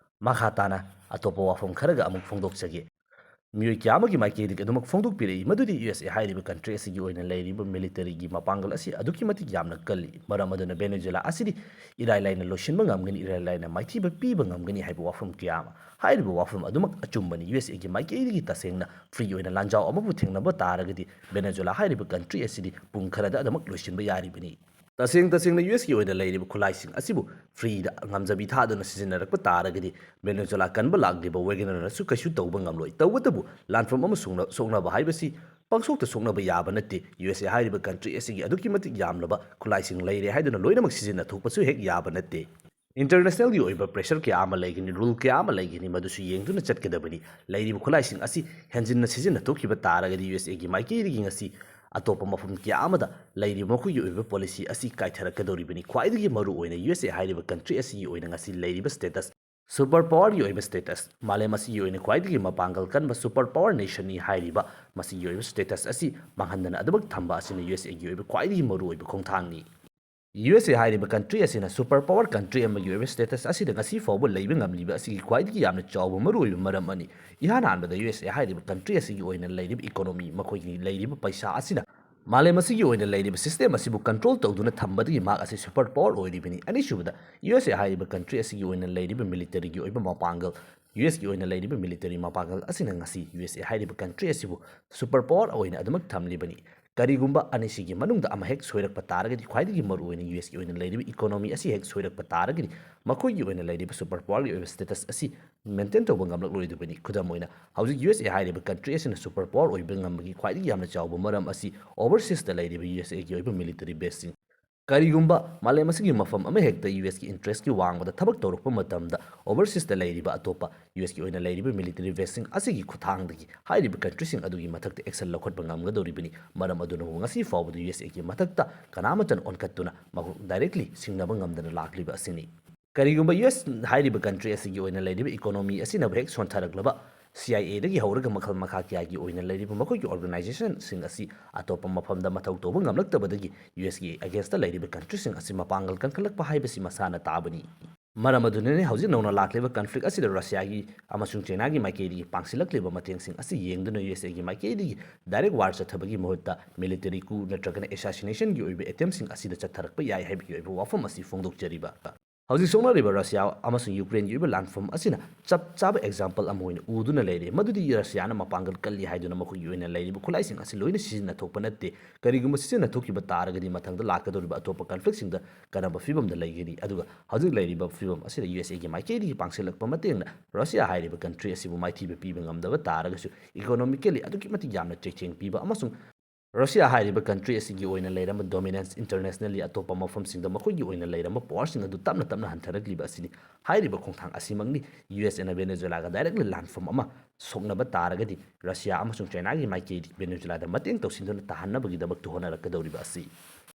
ꯃꯈꯥ ꯇꯥꯅ ꯑꯇꯣꯞꯄ ꯋꯥꯐꯝ ꯈꯔꯒ ꯑꯃꯨꯛ ꯐꯣꯡꯗꯣꯛꯆꯒꯦ꯫ ꯃꯤꯑꯣꯏ ꯀꯌꯥ ꯑꯃꯒꯤ ꯃꯥꯏꯀꯩꯗꯒꯤ ꯑꯗꯨꯃꯛ ꯐꯣꯡꯗꯣꯛꯄꯤꯔꯛꯏ ꯃꯗꯨꯗꯤ ꯌꯨ ꯑꯦꯁ ꯑꯦ ꯍꯥꯏꯔꯤꯕ ꯀꯟꯇ꯭ꯔꯤ ꯑꯁꯤꯒꯤ ꯑꯣꯏꯅ ꯂꯩꯔꯤꯕ ꯃꯤꯂꯤꯇꯔꯤꯒꯤ ꯃꯄꯥꯡꯒꯜ ꯑꯁꯤ ꯑꯗꯨꯛꯀꯤ ꯃꯇꯤꯛ ꯌꯥꯝꯅ ꯀꯜꯂꯤ꯫ ꯃꯔꯝ ꯑꯗꯨꯅ ꯚꯦꯅꯦꯖꯨꯂꯥ ꯑꯁꯤꯗꯤ ꯏꯔꯥꯏ ꯂꯥꯏꯅ ꯂꯣꯏꯁꯤꯟꯕ ꯉꯝꯒꯅꯤ, ꯏꯔꯥꯏ ꯂꯥꯏꯅ ꯃꯥꯏꯊꯤꯕ ꯄꯤꯕ ꯉꯝꯒꯅꯤ ꯍꯥꯏꯕ ꯋꯥꯐꯝ ꯀꯌꯥ ꯑꯃ꯫ ꯍꯥꯏꯔꯤꯕ ꯋꯥꯐꯝ ꯑꯗꯨꯃꯛ ꯑꯆꯨꯝꯕꯅꯤ꯫ ꯌꯨ ꯑꯦꯁ ꯑꯦꯒꯤ ꯃꯥꯏꯀꯩꯗꯒꯤ ꯇꯁꯦꯡꯅ ꯐ꯭ꯔꯤ ꯑꯣꯏꯅ ꯂꯥꯟꯖꯥꯎ ꯑꯃꯕꯨ ꯊꯦꯡꯅꯕ ꯇꯥꯔꯒꯗꯤ ꯚꯦꯅꯦꯖꯨꯂꯥ ꯍꯥꯏꯔꯤꯕ ꯀꯟꯇ꯭ꯔꯤ ꯑꯁꯤꯗꯤ ꯄꯨꯡ ꯈꯔꯗ ꯑꯗꯨꯃꯛ ꯂꯣꯏꯁꯤꯟꯕ ꯌꯥꯔꯤꯕꯅꯤ꯫ ꯇꯁꯦꯡ ꯇꯁꯦꯡꯅ ꯌꯨ ꯑꯦꯁꯀꯤ ꯑꯣꯏꯅ ꯂꯩꯔꯤꯕ ꯈꯨꯠꯂꯥꯏꯁꯤꯡ ꯑꯁꯤꯕꯨ ꯐ꯭ꯔꯤꯗ ꯉꯝꯖꯕꯤ ꯊꯥꯗꯨꯅ ꯁꯤꯖꯤꯟꯅꯔꯛꯄ ꯇꯥꯔꯒꯗꯤ ꯚꯦꯅꯦꯖꯨꯂꯥ ꯀꯟꯕ ꯂꯥꯛꯂꯤꯕ ꯋꯦꯒꯅꯔꯅꯁꯨ ꯀꯩꯁꯨ ꯇꯧꯕ ꯉꯝꯂꯣꯏ꯫ ꯇꯧꯕꯇꯕꯨ ꯂꯥꯟꯐꯝ ꯑꯃ ꯁꯣꯛꯅ-, ꯁꯣꯛꯅꯕ ꯍꯥꯏꯕꯁꯤ ꯄꯪꯁꯣꯛꯇ ꯁꯣꯛꯅꯕ ꯌꯥꯕ ꯅꯠꯇꯦ꯫ ꯌꯨ ꯑꯦꯁ ꯑꯦ ꯍꯥꯏꯔꯤꯕ ꯀꯟꯇ꯭ꯔꯤ ꯑꯁꯤꯒꯤ ꯑꯗꯨꯛꯀꯤ ꯃꯇꯤꯛ ꯌꯥꯝꯂꯕ ꯈꯨꯠꯂꯥꯏꯁꯤꯡ ꯂꯩꯔꯦ ꯍꯥꯏꯗꯨꯅ ꯂꯣꯏꯅꯃꯛ ꯁꯤꯖꯤꯟꯅꯊꯣꯛꯄꯁꯨ ꯍꯦꯛ ꯌꯥꯕ ꯅꯠꯇꯦ꯫ ꯏꯟꯇꯔꯅꯦꯁꯅꯦꯜꯒꯤ ꯑꯣꯏꯕ ꯄ꯭ꯔꯦꯁꯔ ꯀꯌꯥ ꯑꯃ ꯂꯩꯒꯅꯤ, ꯔꯨꯜ ꯀꯌꯥ ꯑꯃ ꯂꯩꯒꯅꯤ, ꯃꯗꯨꯁꯨ ꯌꯦꯡꯗꯨꯅ ꯆꯠꯀꯗꯕꯅꯤ꯫ ꯂꯩꯔꯤꯕ ꯈꯨꯠꯂꯥꯏꯁꯤꯡ ꯑꯁꯤ ꯍꯦꯟꯖꯤꯟꯅ ꯁꯤꯖꯤꯟꯅꯊꯣꯛꯈꯤꯕ ꯇꯥꯔꯒꯗꯤ ꯌꯨ ꯑꯦꯁ ꯑꯦꯒꯤ ꯃꯥꯏꯀꯩꯗꯒꯤ ꯉꯁꯤ ꯑꯇꯣꯞꯄ ꯃꯐꯝ ꯀꯌꯥ ꯑꯃꯗ ꯂꯩꯔꯤꯕ ꯃꯈꯣꯏꯒꯤ ꯑꯣꯏꯕ ꯄꯣꯂꯤꯁꯤ ꯑꯁꯤ ꯀꯥꯏꯊꯔꯛꯀꯗꯧꯔꯤꯕꯅꯤ꯫ ꯈ꯭ꯋꯥꯏꯗꯒꯤ ꯃꯔꯨꯑꯣꯏꯅ ꯌꯨ ꯑꯦꯁ ꯑꯦ ꯍꯥꯏꯔꯤꯕ ꯀꯟꯇ꯭ꯔꯤ ꯑꯁꯤꯒꯤ ꯑꯣꯏꯅ ꯉꯁꯤ ꯂꯩꯔꯤꯕ ꯁ꯭ꯇꯦꯇꯁ, ꯁꯨꯄꯔ ꯄꯥꯋꯔꯒꯤ ꯑꯣꯏꯕ ꯁ꯭ꯇꯦꯇꯁ, ꯃꯥꯂꯦꯝ ꯑꯁꯤꯒꯤ ꯑꯣꯏꯅ ꯈ꯭ꯋꯥꯏꯗꯒꯤ ꯃꯄꯥꯡꯒꯜ ꯀꯟꯕ ꯁꯨꯄꯔ ꯄꯥꯋꯔ ꯅꯦꯁꯟꯅꯤ ꯍꯥꯏꯔꯤꯕ ꯃꯁꯤꯒꯤ ꯑꯣꯏꯕ ꯁ꯭ꯇꯦꯇꯁ ꯑꯁꯤ ꯃꯥꯡꯍꯟꯗꯅ ꯑꯗꯨꯃꯛ ꯊꯝꯕ ꯑꯁꯤꯅ ꯌꯨ ꯑꯦꯁ ꯑꯦꯒꯤ ꯑꯣꯏꯕ ꯈ꯭ꯋꯥꯏꯗꯒꯤ ꯃꯔꯨꯑꯣꯏꯕ ꯈꯣꯡꯊꯥꯡꯅꯤ꯫ ꯌꯨ ꯑꯦꯁ ꯑꯦ ꯍꯥꯏꯔꯤꯕ ꯀꯟꯇ꯭ꯔꯤ ꯑꯁꯤꯅ ꯁꯨꯄꯔ ꯄꯥꯋꯔ ꯀꯟꯇ꯭ꯔꯤ ꯑꯃꯒꯤ ꯑꯣꯏꯕ ꯁ꯭ꯇꯦꯇꯁ ꯑꯁꯤꯗ ꯉꯁꯤ ꯐꯥꯎꯕ ꯂꯩꯕ ꯉꯝꯂꯤꯕ ꯑꯁꯤꯒꯤ ꯈ꯭ꯋꯥꯏꯗꯒꯤ ꯌꯥꯝꯅ ꯆꯥꯎꯕ ꯃꯔꯨꯑꯣꯏꯕ ꯃꯔꯝ ꯑꯅꯤ꯫ ꯏꯍꯥꯟ ꯍꯥꯟꯕꯗ ꯌꯨ ꯑꯦꯁ ꯑꯦ ꯍꯥꯏꯔꯤꯕ ꯀꯟꯇ꯭ꯔꯤ ꯑꯁꯤꯒꯤ ꯑꯣꯏꯅ ꯂꯩꯔꯤꯕ ꯏꯀꯣꯅꯣꯃꯤ, ꯃꯈꯣꯏꯒꯤ ꯂꯩꯔꯤꯕ ꯄꯩꯁꯥ ꯑꯁꯤꯅ ꯃꯥꯂꯦꯝ ꯑꯁꯤꯒꯤ ꯑꯣꯏꯅ ꯂꯩꯔꯤꯕ ꯁꯤꯁꯇꯦꯝ ꯑꯁꯤꯕꯨ ꯀꯟꯇ꯭ꯔꯣꯜ ꯇꯧꯗꯨꯅ ꯊꯝꯕꯗꯒꯤ ꯃꯍꯥꯛ ꯑꯁꯤ ꯁꯨꯄꯔ ꯄꯥꯋꯔ ꯑꯣꯏꯔꯤꯕꯅꯤ꯫ ꯑꯅꯤꯁꯨꯕꯗ, ꯌꯨ ꯑꯦꯁ ꯑꯦ ꯍꯥꯏꯔꯤꯕ ꯀꯟꯇ꯭ꯔꯤ ꯑꯁꯤꯒꯤ ꯑꯣꯏꯅ ꯂꯩꯔꯤꯕ ꯃꯤꯂꯤꯇꯔꯤꯒꯤ ꯑꯣꯏꯕ ꯃꯄꯥꯡꯒꯜ, ꯌꯨ ꯑꯦꯁꯀꯤ ꯑꯣꯏꯅ ꯂꯩꯔꯤꯕ ꯃꯤꯂꯤꯇꯔꯤ ꯃꯄꯥꯡꯒꯜ ꯑꯁꯤꯅ ꯉꯁꯤ ꯌꯨ ꯑꯦꯁ ꯑꯦ ꯍꯥꯏꯔꯤꯕ ꯀꯟꯇ꯭ꯔꯤ ꯑꯁꯤꯕꯨ ꯁꯨꯄꯔ ꯄꯥꯋꯔ ꯑꯣꯏꯅ ꯑꯗꯨꯃꯛ ꯊꯝꯂꯤꯕꯅꯤ꯫ ꯀꯔꯤꯒꯨꯝꯕ ꯑꯅꯤꯁꯤꯒꯤ ꯃꯅꯨꯡꯗ ꯑꯃ ꯍꯦꯛ ꯁꯣꯏꯔꯛꯄ ꯇꯥꯔꯒꯗꯤ, ꯈ꯭ꯋꯥꯏꯗꯒꯤ ꯃꯔꯨꯑꯣꯏꯅ ꯌꯨ ꯑꯦꯁꯀꯤ ꯑꯣꯏꯅ ꯂꯩꯔꯤꯕ ꯏꯀꯣꯅꯣꯃꯤ ꯑꯁꯤ ꯍꯦꯛ ꯁꯣꯏꯔꯛꯄ ꯇꯥꯔꯒꯗꯤ, ꯃꯈꯣꯏꯒꯤ ꯑꯣꯏꯅ ꯂꯩꯔꯤꯕ ꯁꯨꯄꯔ ꯄꯥꯋꯔꯒꯤ ꯑꯣꯏꯕ ꯁ꯭ꯇꯦꯇꯁ ꯑꯁꯤ ꯃꯦꯟꯇꯦꯟ ꯇꯧꯕ ꯉꯝꯂꯛꯂꯣꯏꯗꯕꯅꯤ꯫ ꯈꯨꯗꯝ ꯑꯣꯏꯅ, ꯍꯧꯖꯤꯛ ꯌꯨ ꯑꯦꯁ ꯑꯦ ꯍꯥꯏꯔꯤꯕ ꯀꯟꯇ꯭ꯔꯤ ꯑꯁꯤꯅ ꯁꯨꯄꯔ ꯄꯥꯋꯔ ꯑꯣꯏꯕ ꯉꯝꯕꯒꯤ ꯈ꯭ꯋꯥꯏꯗꯒꯤ ꯌꯥꯝꯅ ꯆꯥꯎꯕ ꯃꯔꯝ ꯑꯁꯤ ꯑꯣꯚꯔꯁꯤꯁꯇ ꯂꯩꯔꯤꯕ ꯌꯨ ꯑꯦꯁ ꯑꯦꯒꯤ ꯑꯣꯏꯕ ꯃꯤꯂꯤꯇꯔꯤ ꯕꯦꯁꯁꯤꯡ ꯀꯔꯤꯒꯨꯝꯕ ꯃꯥꯂꯦꯝ ꯑꯁꯤꯒꯤ ꯃꯐꯝ ꯑꯃꯍꯦꯛꯇ ꯌꯨ ꯑꯦꯁꯀꯤ ꯏꯟꯇꯔꯦꯁꯀꯤ ꯋꯥꯡꯃꯗ ꯊꯕꯛ ꯇꯧꯔꯛꯄ ꯃꯇꯝꯗ, ꯑꯣꯚꯔꯁꯤꯁꯇ ꯂꯩꯔꯤꯕ ꯑꯇꯣꯞꯄ ꯌꯨ ꯑꯦꯁꯀꯤ ꯑꯣꯏꯅ ꯂꯩꯔꯤꯕ ꯃꯤꯂꯤꯇꯔꯤ ꯕꯦꯁꯁꯤꯡ ꯑꯁꯤꯒꯤ ꯈꯨꯠꯊꯥꯡꯗꯒꯤ ꯍꯥꯏꯔꯤꯕ ꯀꯟꯇ꯭ꯔꯤꯁꯤꯡ ꯑꯗꯨꯒꯤ ꯃꯊꯛꯇ ꯑꯦꯛꯁꯟ ꯂꯧꯈꯠꯄ ꯉꯝꯒꯗꯧꯔꯤꯕꯅꯤ꯫ ꯃꯔꯝ ꯑꯗꯨꯅ ꯉꯁꯤ ꯐꯥꯎꯕꯗ ꯌꯨ ꯑꯦꯁ ꯑꯦꯒꯤ ꯃꯊꯛꯇ ꯀꯅꯥꯃꯠꯇꯅ ꯑꯣꯟꯈꯠꯇꯨꯅ ꯃꯈꯣꯏ ꯗꯥꯏꯔꯦꯛꯂꯤ ꯁꯤꯡꯅꯕ ꯉꯝꯗꯅ ꯂꯥꯛꯂꯤꯕ ꯑꯁꯤꯅꯤ꯫ ꯀꯔꯤꯒꯨꯝꯕ ꯌꯨ ꯑꯦꯁ ꯍꯥꯏꯔꯤꯕ ꯀꯟꯇ꯭ꯔꯤ ꯑꯁꯤꯒꯤ ꯑꯣꯏꯅ ꯂꯩꯔꯤꯕ ꯏꯀꯣꯅꯣꯃꯤ ꯑꯁꯤꯅꯕꯨ ꯍꯦꯛ ꯁꯣꯟꯊꯔꯛꯂꯕ, ꯁꯤ ꯑꯥꯏ ꯑꯦꯗꯒꯤ ꯍꯧꯔꯒ ꯃꯈꯜ ꯃꯈꯥ ꯀꯌꯥꯒꯤ ꯑꯣꯏꯅ ꯂꯩꯔꯤꯕ ꯃꯈꯣꯏꯒꯤ ꯑꯣꯔꯒꯅꯥꯏꯖꯦꯁꯟꯁꯤꯡ ꯑꯁꯤ ꯑꯇꯣꯞꯄ ꯃꯐꯝꯗ ꯃꯊꯧ ꯇꯧꯕ ꯉꯝꯂꯛꯇꯕꯗꯒꯤ ꯌꯨ ꯑꯦꯁꯀꯤ ꯑꯦꯒꯦꯟꯁꯇ ꯂꯩꯔꯤꯕ ꯀꯟꯇ꯭ꯔꯤꯁꯤꯡ ꯑꯁꯤ ꯃꯄꯥꯡꯒꯜ ꯀꯟꯈꯠꯂꯛꯄ ꯍꯥꯏꯕꯁꯤ ꯃꯁꯥꯅ ꯇꯥꯕꯅꯤ꯫ ꯃꯔꯝ ꯑꯗꯨꯅꯅꯤ ꯍꯧꯖꯤꯛ ꯅꯧꯅ ꯂꯥꯛꯂꯤꯕ ꯀꯟꯐ꯭ꯂꯤꯛ ꯑꯁꯤꯗ ꯔꯁꯤꯌꯥꯒꯤ ꯑꯃꯁꯨꯡ ꯆꯩꯅꯥꯒꯤ ꯃꯥꯏꯀꯩꯗꯒꯤ ꯄꯥꯡꯁꯤꯜꯂꯛꯂꯤꯕ ꯃꯇꯦꯡꯁꯤꯡ ꯑꯁꯤ ꯌꯦꯡꯗꯨꯅ ꯌꯨ ꯑꯦꯁ ꯑꯦꯒꯤ ꯃꯥꯏꯀꯩꯗꯒꯤ ꯗꯥꯏꯔꯦꯛ ꯋꯥꯔ ꯆꯠꯊꯕꯒꯤ ꯃꯍꯨꯠꯇ ꯃꯤꯂꯤꯇꯔꯤ ꯀꯨ ꯅꯠꯇ꯭ꯔꯒꯅ ꯑꯦꯁꯥꯁꯤꯅꯦꯁꯟꯒꯤ ꯑꯣꯏꯕ ꯑꯦꯇꯦꯝꯁꯤꯡ ꯑꯁꯤꯗ ꯆꯠꯊꯔꯛꯄ ꯌꯥꯏ ꯍꯥꯏꯕꯒꯤ ꯑꯣꯏꯕ ꯋꯥꯐꯝ ꯑꯁꯤ ꯐꯣꯡꯗꯣꯛꯆꯔꯤꯕ꯫ ꯍꯧꯖꯤꯛ ꯁꯣꯛꯅꯔꯤꯕ ꯔꯁꯤꯌꯥ ꯑꯃꯁꯨꯡ ꯌꯨꯀ꯭ꯔꯦꯟꯒꯤ ꯑꯣꯏꯕ ꯂꯥꯟꯐꯝ ꯑꯁꯤꯅ ꯆꯞ ꯆꯥꯕ ꯑꯦꯛꯖꯥꯝꯄꯜ ꯑꯃ ꯑꯣꯏꯅ ꯎꯗꯨꯅ ꯂꯩꯔꯦ, ꯃꯗꯨꯗꯤ ꯔꯁꯤꯌꯥꯅ ꯃꯄꯥꯡꯒꯜ ꯀꯜꯂꯤ ꯍꯥꯏꯗꯨꯅ ꯃꯈꯣꯏꯒꯤ ꯑꯣꯏꯅ ꯂꯩꯔꯤꯕ ꯈꯨꯠꯂꯥꯏꯁꯤꯡ ꯑꯁꯤ ꯂꯣꯏꯅ ꯁꯤꯖꯤꯟꯅꯊꯣꯛꯄ ꯅꯠꯇꯦ꯫ ꯀꯔꯤꯒꯨꯝꯕ ꯁꯤꯖꯤꯟꯅꯊꯣꯛꯈꯤꯕ ꯇꯥꯔꯒꯗꯤ ꯃꯊꯪꯗ ꯂꯥꯛꯀꯗꯧꯔꯤꯕ ꯑꯇꯣꯞꯄ ꯀꯟꯐ꯭ꯂꯤꯛꯁꯤꯡꯗ ꯀꯔꯝꯕ ꯐꯤꯕꯝꯗ ꯂꯩꯒꯅꯤ? ꯑꯗꯨꯒ ꯍꯧꯖꯤꯛ ꯂꯩꯔꯤꯕ ꯐꯤꯕꯝ ꯑꯁꯤꯗ ꯌꯨ ꯑꯦꯁ ꯑꯦꯒꯤ ꯃꯥꯏꯀꯩꯗꯒꯤ ꯄꯥꯡꯁꯤꯜꯂꯛꯄ ꯃꯇꯦꯡꯅ ꯔꯁꯤꯌꯥ ꯍꯥꯏꯔꯤꯕ ꯀꯟꯇ꯭ꯔꯤ ꯑꯁꯤꯕꯨ ꯃꯥꯏꯊꯤꯕ ꯄꯤꯕ ꯉꯝꯗꯕ ꯇꯥꯔꯒꯁꯨ, ꯏꯀꯣꯅꯣꯃꯤꯀꯦꯜꯂꯤ ꯑꯗꯨꯛꯀꯤ ꯃꯇꯤꯛ ꯌꯥꯝꯅ ꯆꯩꯊꯦꯡ ꯄꯤꯕ ꯑꯃꯁꯨꯡ ꯔꯁꯤꯌꯥ ꯍꯥꯏꯔꯤꯕ ꯀꯟꯇ꯭ꯔꯤ ꯑꯁꯤꯒꯤ ꯑꯣꯏꯅ ꯂꯩꯔꯝꯕ ꯗꯣꯃꯤꯅꯦꯟꯁ ꯏꯟꯇꯔꯅꯦꯁꯅꯦꯜꯂꯤ ꯑꯇꯣꯞꯄ ꯃꯐꯝꯁꯤꯡꯗ ꯃꯈꯣꯏꯒꯤ ꯑꯣꯏꯅ ꯂꯩꯔꯝꯕ ꯄꯥꯋꯔꯁꯤꯡ ꯑꯗꯨ ꯇꯞꯅ ꯇꯞꯅ ꯍꯟꯊꯔꯛꯂꯤꯕ ꯑꯁꯤꯅꯤ꯫ ꯍꯥꯏꯔꯤꯕ ꯈꯣꯡꯊꯥꯡ ꯑꯁꯤꯃꯛꯅꯤ ꯌꯨ ꯑꯦꯁ ꯑꯦꯅ ꯚꯦꯅꯦꯖꯨꯋꯦꯂꯥꯒ ꯗꯥꯏꯔꯦꯛꯂꯤ ꯂꯥꯟꯐꯝ ꯑꯃ ꯁꯣꯛꯅꯕ ꯇꯥꯔꯒꯗꯤ ꯔꯁꯤꯌꯥ ꯑꯃꯁꯨꯡ ꯆꯩꯅꯥꯒꯤ ꯃꯥꯏꯀꯩꯗꯤ ꯚꯦꯅꯦꯖꯨꯋꯦꯂꯥꯗ ꯃꯇꯦꯡ ꯇꯧꯁꯤꯟꯗꯨꯅ ꯇꯥꯍꯟꯅꯕꯒꯤꯗꯃꯛꯇ ꯍꯣꯠꯅꯔꯛꯀꯗꯧꯔꯤꯕ ꯑꯁꯤ꯫